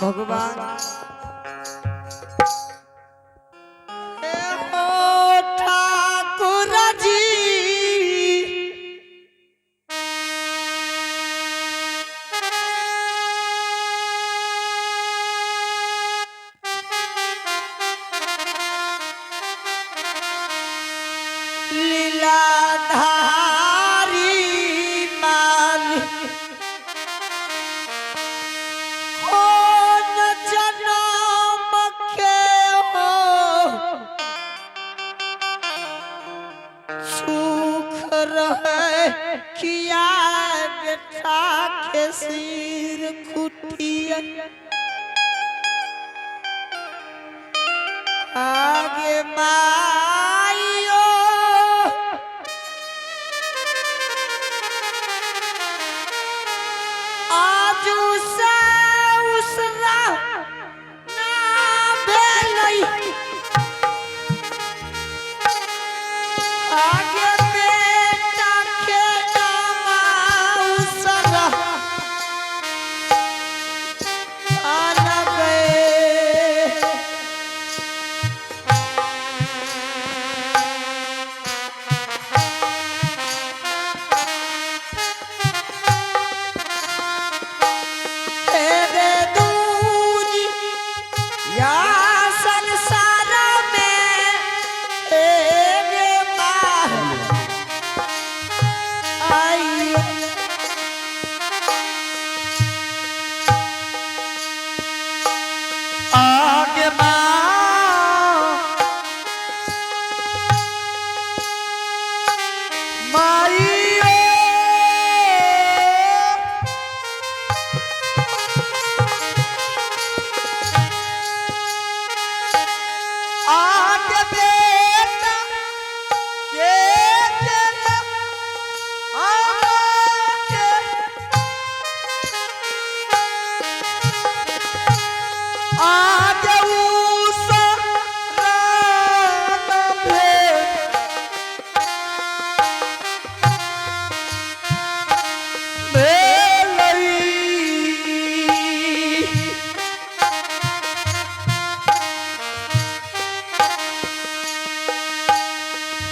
भगवान हे हो ठाकुर जी। लीलाधारी माल कौन जनम के हो सुख रहे किया बेटा के सिर कुटिया आगे माइयो आज उसे उसरा ना भेलै आगे बेटा के नामा उसरा आना गए। तेरे दूनी या संसार में तेरे माँ आई। आगे माँ माइयो आगे बेटा के जना आगे आगे उस भेलई।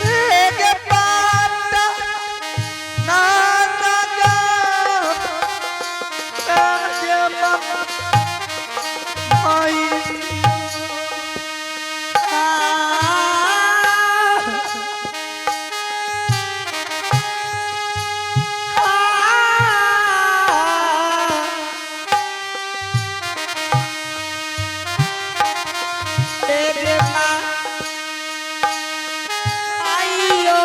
हे पाता नाना गा आई। तेरे माँ आइयो।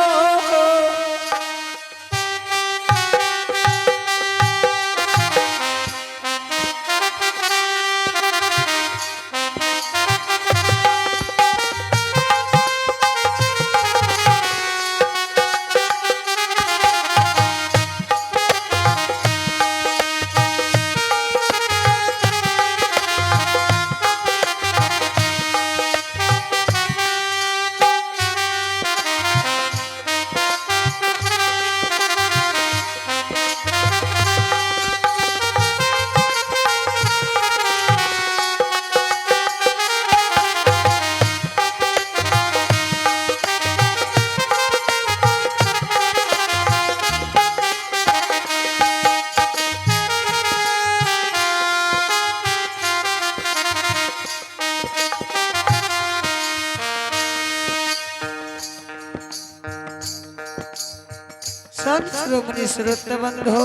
संत श्रोमणी श्रोत बंधो,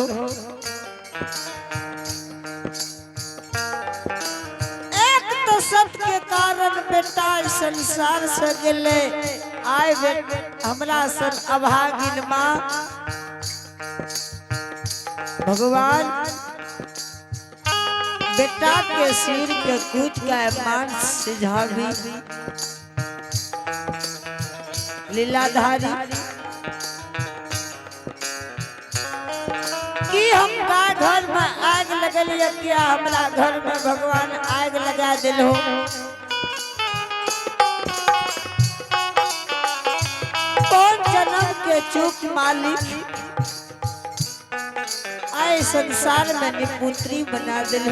एक तो सत के कारण बेटा इस संसार से गेले। आए हमरा सन अभागिन माँ भगवान बेटा के सिर के कूट के मांस सिझावी लीलाधारी कि हमरा घर में आग लगल या क्या हमरा घर में भगवान आग लगा दिल हो। कौन जन्म के चूक मालिक आए संसार में निपुत्री बना दिल।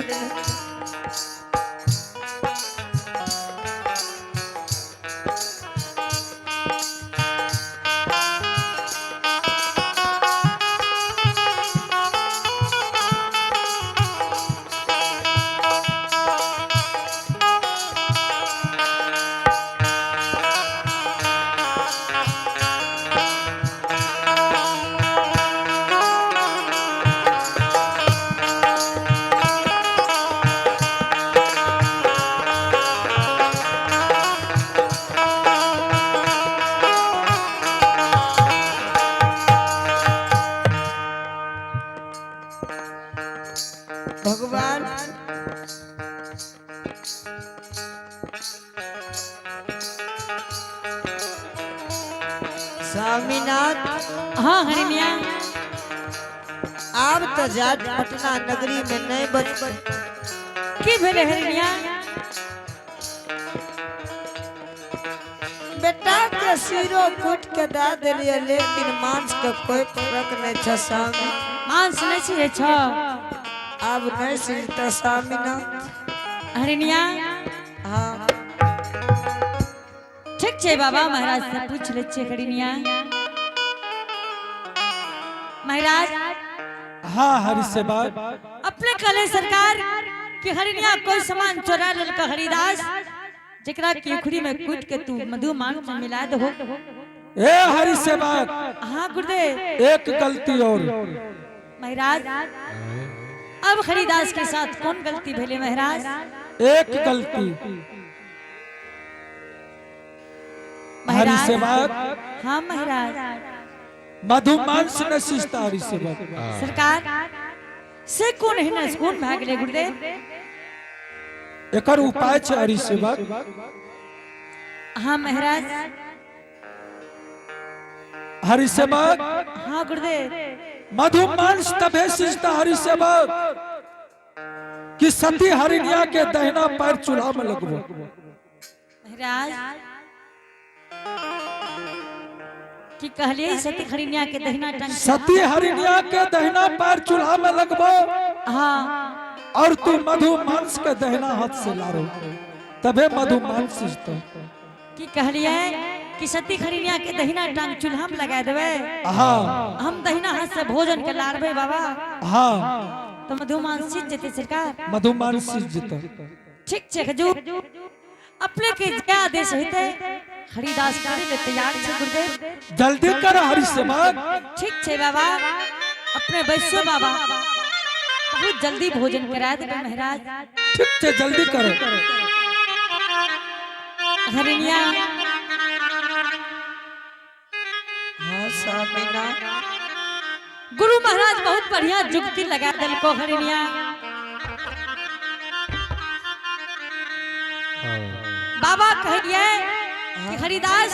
भगवान स्वामीनाथ। हाँ हरिणिया। आब तो जात पटना नगरी में नहीं बचबै। की भेलै हरिणिया? बेटा के सिरो कूट के दे दिलियै, लेकिन मांस के कोई फर्क नहीं छै स्वामी। मांस नहीं छियै छ? आब नहीं सिजतै स्वामीनाथ। हरिणिया। हाँ। ठीक छै बाबा महाराज से पूछ लै छियै। हरिणिया, महाराज। हाँ हरि सेवक। अपने कहले सरकार कि हरिणिया कोई सामान चोरा लेलक हरिदास, जेकरा की उखड़ी में कूट के तू मधु मांस में मिला दहो। ए हरि सेवक। हाँ गुरुदेव। एक गलती और। महाराज, अब हरिदास के साथ कौन गलती भेले महाराज? एक गलती हरि महाराज। सेवक। हाँ महाराज। मधुमांस न सिजता हरि सेवक। सरकार, से कौन है ना कौन भए गेलै गुरुदेव? एकर उपाय छै हरि सेवक। हाँ महाराज। हरि सेवक। हाँ गुरुदेव। मधुमांस तभे सिजता हरि सेवक कि सती हरिणिया के दहिना पैर चूल्हा में लगबो। महाराज, की कहलिए? सती हरिणिया के दहिना टांग? सती हरिणिया के दहिना पैर चूल्हा में लगबो और तू मधुमांस के दहिना हाथ से लारो, तबे मधुमांस सिजतो। की कहलिए कि सती हरिणिया के दहिना टांग चूल्हा में लगा देबै? हाँ। हम दहिना हाथ से भोजन के लारबै बाबा? हाँ। तो मधुमांस सिज जेतै सरकार? मधुमांस सिज जेतो। ठीक छै खजूर, अपने के जे आदेश हेतै हरिदास करे ले तैयार छै गुरुदेव। जल्दी कर हरि सेवक। ठीक छै बाबा, अपने बैसो बाबा, बहुत जल्दी भोजन करा देबै महाराज। ठीक छै, जल्दी करो। हरिणिया। हाँ स्वामीनाथ। गुरु महाराज बहुत बढ़िया जुक्ति लगा देलको हरिणिया। बाबा कहिए कि हरिदास,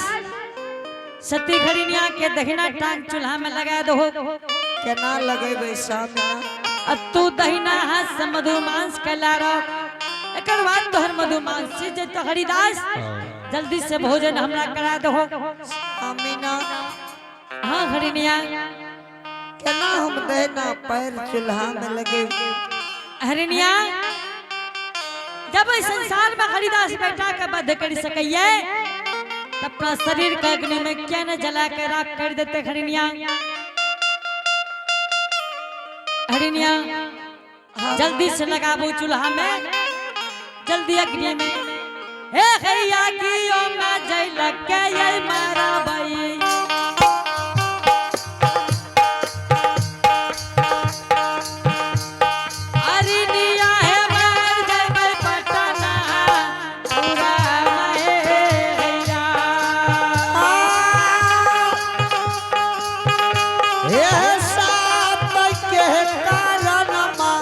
सती हरिणिया के दहिना टांग चूल्हा में लगा दो। केना लगेबै स्वामीनाथ? अब तू दहिना हाथ से मधुमांस के लारो, एकर बाद तोहर मधुमांस सिज जेतो। हरिदास, जल्दी से भोजन हमरा करा दो। स्वामीनाथ। हाँ हरिणिया। केना हम दहिना पैर चूल्हा में लगेबै? हरिणिया, जब इस संसार में हरिदास बेटा के बध कर सकैये त अपना शरीर के अग्नि में क्या न जला के राख कर देते। हरिणिया, हरिणिया, जल्दी से लगाबो चूल्हा में, जल्दी अग्नि में। हे हैया की ओ में जल के ये मारा बई। हरिणिया है मर जइबै पटना पूरा में हैया। हे साप के कारण माँ,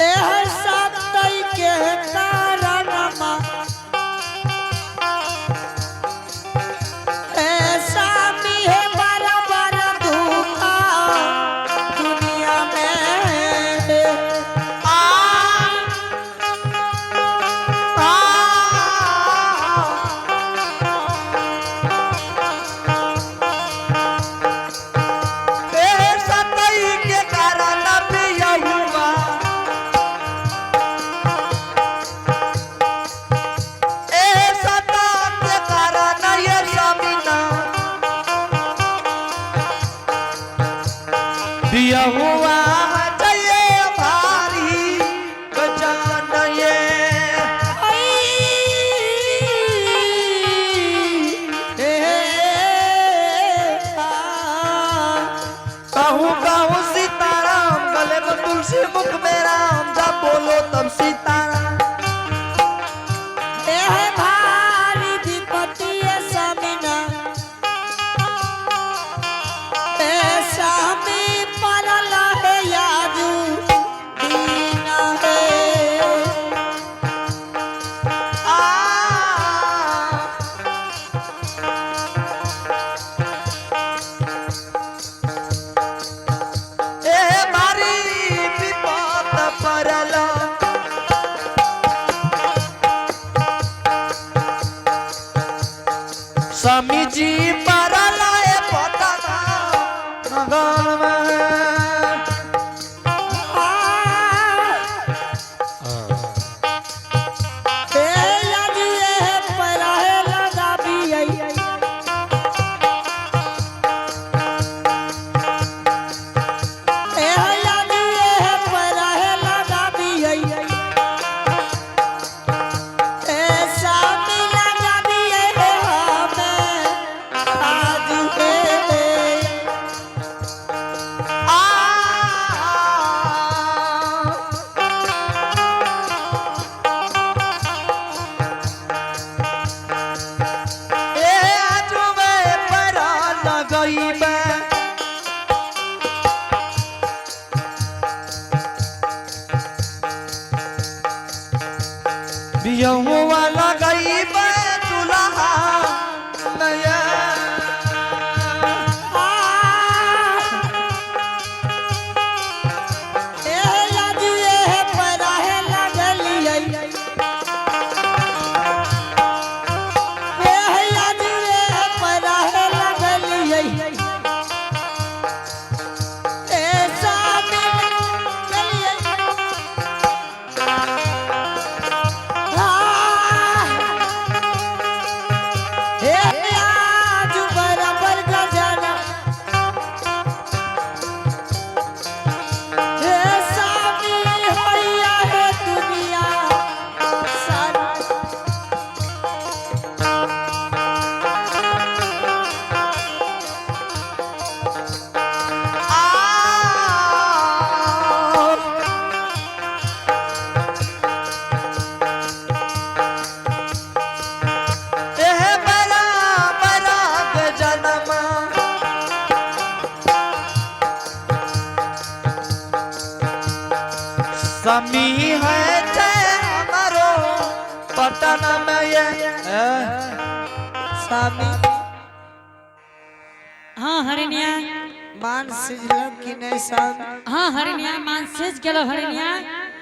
एह साप के कारण माँ, ए स्वामी है बड़ा बड़ा धोखा दुनिया में। आ आ ए सतई के कारण पियहुआ, ए सता के कारण ये स्वामीना पियहुआ जय भारी गजान ये। कहूँ कहूँ सीताराम, गले में तुलसी मुख में राम, जब बोलो तब सीताराम। भारी विपत्ति स्वामीना। स्वामी जी पर लाए पटना नगर में। ए आजुए पराहे लगाबियै। ए आजुए पराहे लगाबियै। ए सामी लगाबियै हमे आजुए। आ ए आजुबे पर लगइबे। बियहुआ लगइबे चूल्हा नया। ए आजुए पराहे लगलियै। ए आजुए पराहे लगलियै। ए सामी लगलियै। आ, ए आजु बराबर गजाना। हे सामी हैया हे दुनिया सारी। आ एह बड़ा बड़ा गजनमा। समी है ते हमारो पटना में ये सामी हाँ हरिणिया। मान सिझलक कि नहीं सामी? हाँ हरिणिया, मान सेज गेलो हरिणिया।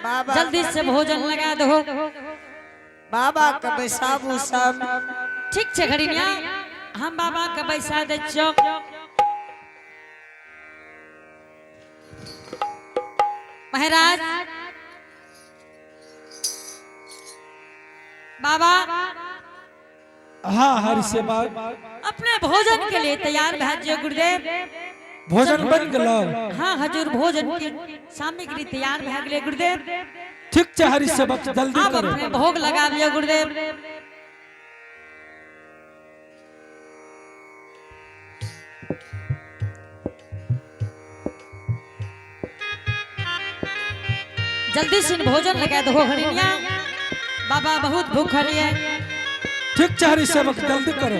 बाबा जल्दी से भोजन लगा दो। बाबा के बैसाबू सामी। ठीक छै हरिणिया, हम बाबा के बैसा दै छियौ। महाराज बाबा। हाँ हरि सेवक। अपने भोजन के लिए तैयार भए जाइयो गुरुदेव। भोजन बन गेलो? हाँ हजूर, भोजन के सामग्री तैयार भए गेलै गुरुदेव। ठीक छै हरि सेवक, जल्दी आब करो। अपने भोग लगाबियो गुरुदेव। जल्दी से भोजन लगा दो हरिणिया, बाबा बहुत भूखल है। ठीक छै हरि सेवक, जल्दी करो।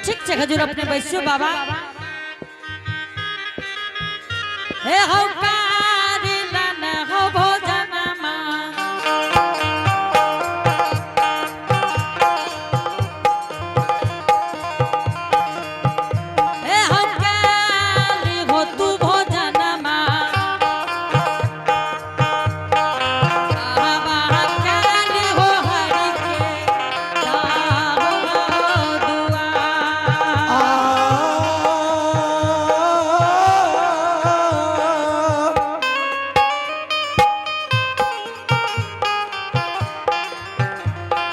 ठीक छै हजूर, अपने बैसियो बाबा। हे हौ कारी लन हो भोजनमा। हे हौ काली हो तू भोजनमा। बाबा काली हो हरि के दाहो दुआ।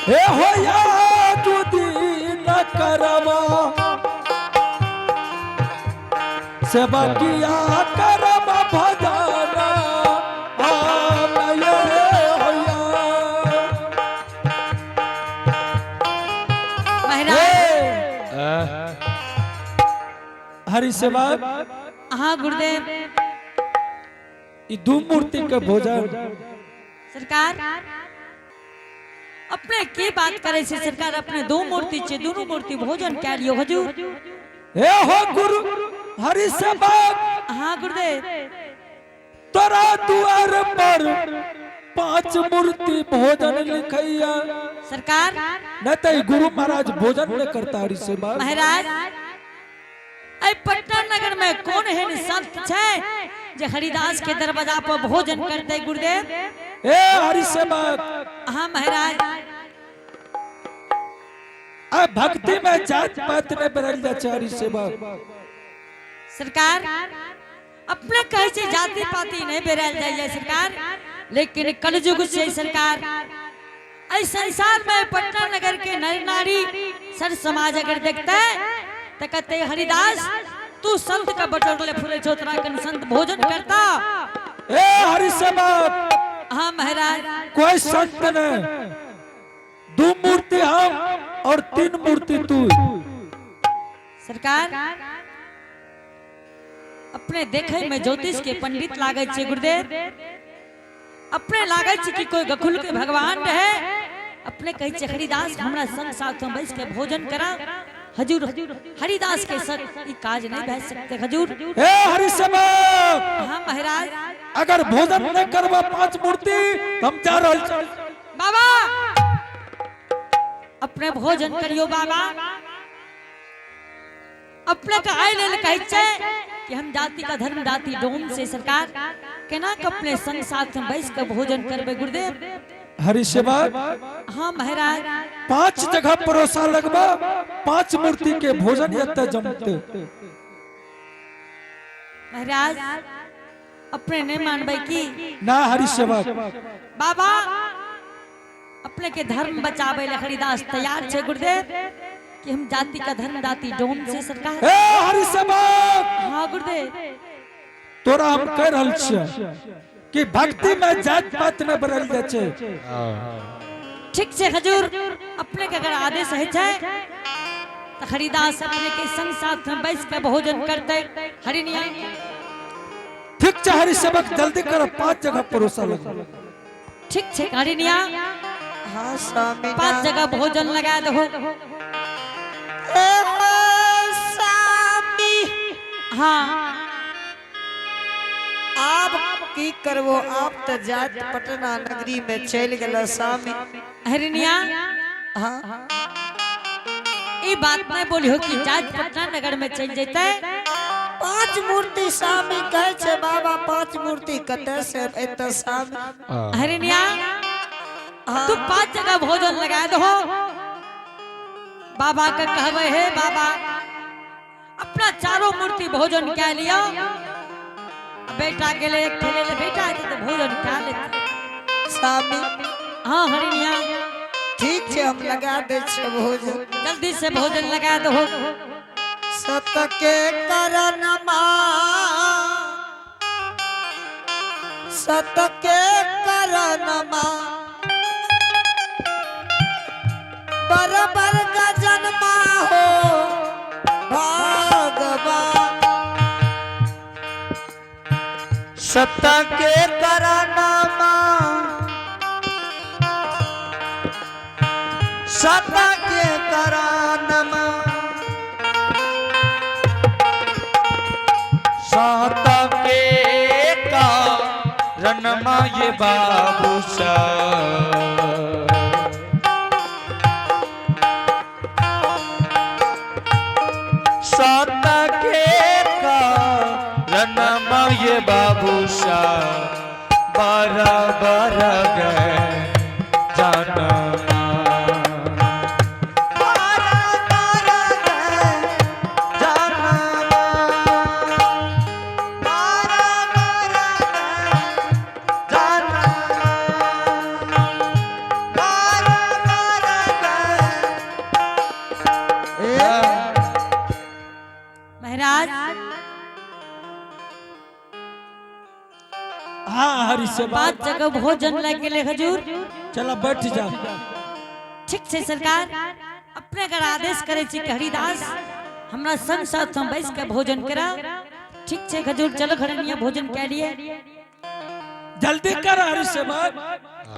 हे होया जुदी न करवा सेवकिया करम भजन आमय होया। महाराज। हरि सेवक। हाँ गुरुदेव। ई दू मूर्ति के भोजन। सरकार, अपने की बात करे छे सरकार? अपने दो मूर्ति छे, दोनों मूर्ति भोजन कए लियो हजूर। हे हो गुरु हरि सेवक। हाँ गुरुदेव। तोरा दुआर पर पांच मूर्ति भोजन लिखैया। सरकार। न तो ई गुरु महाराज भोजन न करता हरि सेवक। महाराज, ऐ पटना नगर में कौन एहन संत छै जे हरिदास के दरवाजा पर भोजन करते गुरुदेव? ए हरि सेवक। हाँ महाराज। आ भक्ति में जात पात नहीं बदल जा छै हरि सेवक। सरकार, अपने कहे छै जाति पाति नहीं बेरायल जाइए सरकार, लेकिन कलयुग से सरकार एहि संसार में पटना नगर के नर नारी सर समाज अगर देखते तो कहते हरिदास तू संत का बटोरले फुले छो, तोरा कन संत भोजन करता। ए हरि सेवक। हाँ महाराज। कोई संत नहीं, 2 मूर्ति हम और 3 मूर्ति तू। सरकार, अपने देखे में ज्योतिष के पंडित लागे छे गुरुदेव, अपने लागे छे कि कोई गकुल के भगवान रहे। अपने कहे छे हरिदास हमरा संग साथ में बैस के भोजन करा। हजूर हरिदास के संग ई काज नहीं भै सकते हजूर। ए हरि सेवक। हाँ महाराज। अगर भोजन नहीं करबा 5 मूर्ति तो हम जा रहल छी। बाबा अपने भोजन करियो बाबा। अपने का आय लेल कहै छै कि हम जाति का धर्म जाति डोम से सरकार केना के अपने संग साथ में बैस के भोजन करबे गुरुदेव। हरि सेवक। हाँ महाराज। 5 जगह परोसा लगबा, 5 मूर्ति के भोजन एते जमते। महाराज अपने नहीं मानबे की? ना हरि सेवक। बाबा अपने के धर्म बचावे ले हरिदास तैयार छे गुरुदेव कि हम जाति का धर्म जाति डोम से सरकार। ए हरि सेवक। हाँ गुरुदेव। तोरा हम कह रहल छियै कि भक्ति में जात पात न बदल जाय छै। ठीक छै हजूर, अपने के अगर आदेश है छै तो हरिदास अपने के संग साथ में बैस के भोजन करते हरिनिया। ठीक छै हरि सेवक, जल्दी कर, 5 जगह परोसा लग। ठीक छै हरिनिया। हाँ स्वामी। 5 जगह भोजन लगा दो। स्वामी। हाँ। आप की करबो, आप तो जात पटना नगरी में चल गेल स्वामी। हरिनिया। हाँ। ई बात नहीं बोली हो कि जात पटना नगर में चल जैते। 5 मूर्ति स्वामी कहे छे बाबा, 5 मूर्ति कते से एते स्वामी। हरिनिया। हाँ। तू 5 जगह भोजन लगा दो। बाबा का कहवे है बाबा अपना चारों मूर्ति भोजन क्या लिया, बेटा के लिए एक ठेले ले बेटा आते तो भोजन क्या लेते स्वामी। हाँ हरिनिया। ठीक छे, हम लगा दे छे भोजन। जल्दी से भोजन लगा दो। सत के करण माँ, सत के करण माँ, बराबर गजन माँ हो भगवान। सत के करण माँ, सत के करण माँ, सत के कारण माँ ये बाबू सा। सत के कारण माँ ये बाबू सा, बराबर गए जाना। बराबर गए जाना। बराबर गए जाना। बराबर गए। महाराज। हाँ हरि सेवक। 5 जगह भोजन लग गेले हजूर। चला बैठ जा। ठीक छै सरकार, अपने अगर आदेश करे छी कि हरिदास हमरा संग साथ हम बैस के भोजन करा। ठीक छै हजूर, चलो घरनिया भोजन के लिए। जल्दी कर हरि सेवक।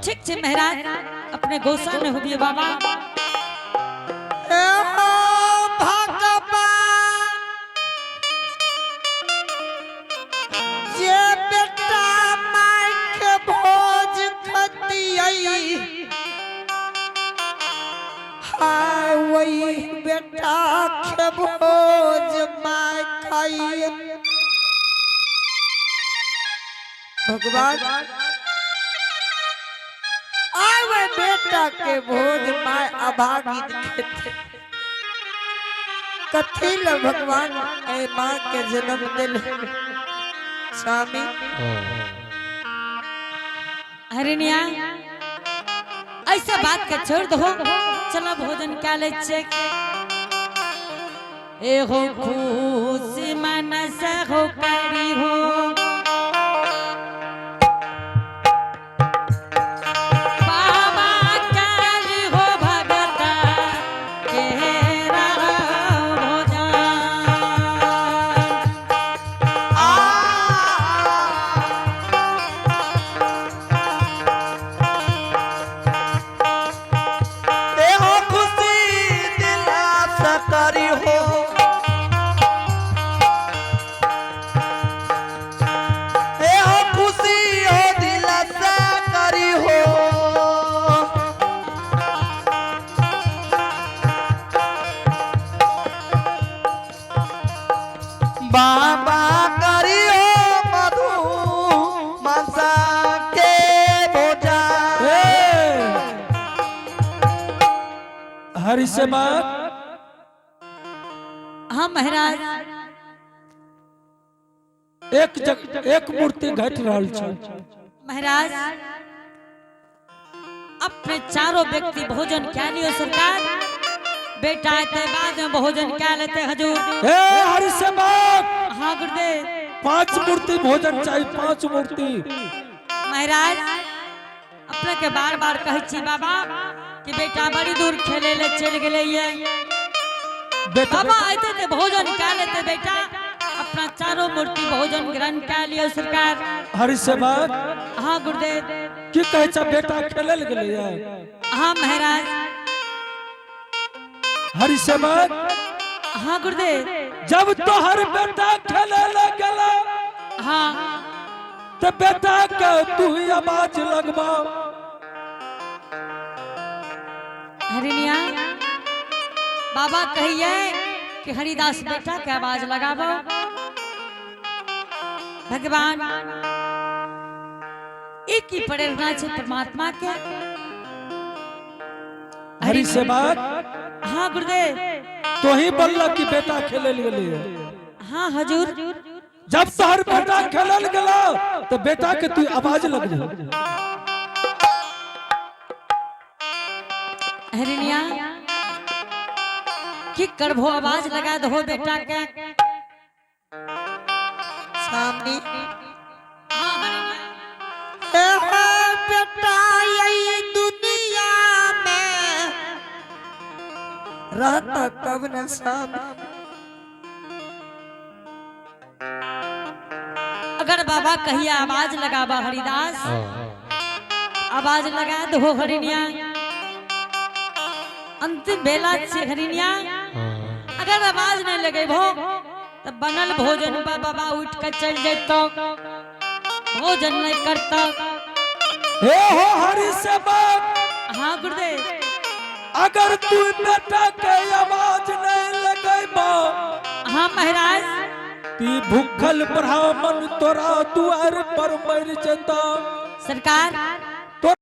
ठीक छै महाराज, अपने गोसा में होबिए बाबा। ए भगवान, जे बेटा माय के भोज खतियै, हाय वही बेटा के भोज माय खाई। भगवान आय वही बेटा के भोज माय अभागी खेते। कथी ल भगवान ए माँ के जन्म दिल स्वामी। हरिणिया, ऐसा बात के छोड़ दो, चलो भोजन क्या ले छे। ए हो खुश मन से हो करी हो बाबा काली हो भगता केरा भोजन। ए हो खुशी दिला से करी हो, ए हो खुशी हो दिला से करी हो। बाबा करी हो मधु मनसा के भोजन। ए! हरि से बात। हाँ महाराज। एक जग एक मूर्ति घट रहल छै। महाराज, अपने चारों व्यक्ति भोजन क्या लियो सरकार, बेटा आते बाद में भोजन क्या लेते हजूर। ए हरि से बात। हाँ गुरुदेव। 5 मूर्ति भोजन चाहिए, 5 मूर्ति। महाराज, अपने के बार बार कहै छी बाबा कि बेटा बड़ी दूर खेले ले चल गेलै ये। बेटा बाबा आते ते भोजन क्या लेते बेटा, अपना चारों मूर्ति भोजन ग्रहण क्या लियो सरकार। हरि से बात। हाँ गुरुदेव। की कहै छै बेटा खेलल गेलै? हाँ महाराज। हरि से बात। हाँ गुरुदेव। जब तोहर बेटा खेले ले गेला हाँ तो बेटा के तू ही आवाज लगबा। हरिणिया, बाबा कहिए कि हरिदास बेटा के आवाज लगाबो। भगवान एक ही प्रेरणा छे परमात्मा के। हरि से बात। हाँ गुरुदेव। तो ही बोलला कि बेटा खेले गेलै। हाँ हजूर। जब तोहर बेटा खेलल गेला तो बेटा के तू आवाज लगबो। हरिणिया, की करभो आवाज लगा दो बेटा के। स्वामी। हाँ हरिणिया। ए बेटा यही दुनिया में रहता तब न स्वामी। अगर बाबा कहिए आवाज लगाबा हरिदास, आवाज लगा दो हरिणिया। अंतिम बेला छे हरिणिया, अगर आवाज नहीं लगेबो तो बनल भोजन पर बाबा उठ के चल जैतो, भोजन नहीं करता। हे हो हरि से बात। हाँ गुरुदेव। अगर तू बेटा के आवाज नहीं लगेबो हाँ महाराज। ती भूखल ब्राह्मण तोरा दुआर पर मर जता। सरकार।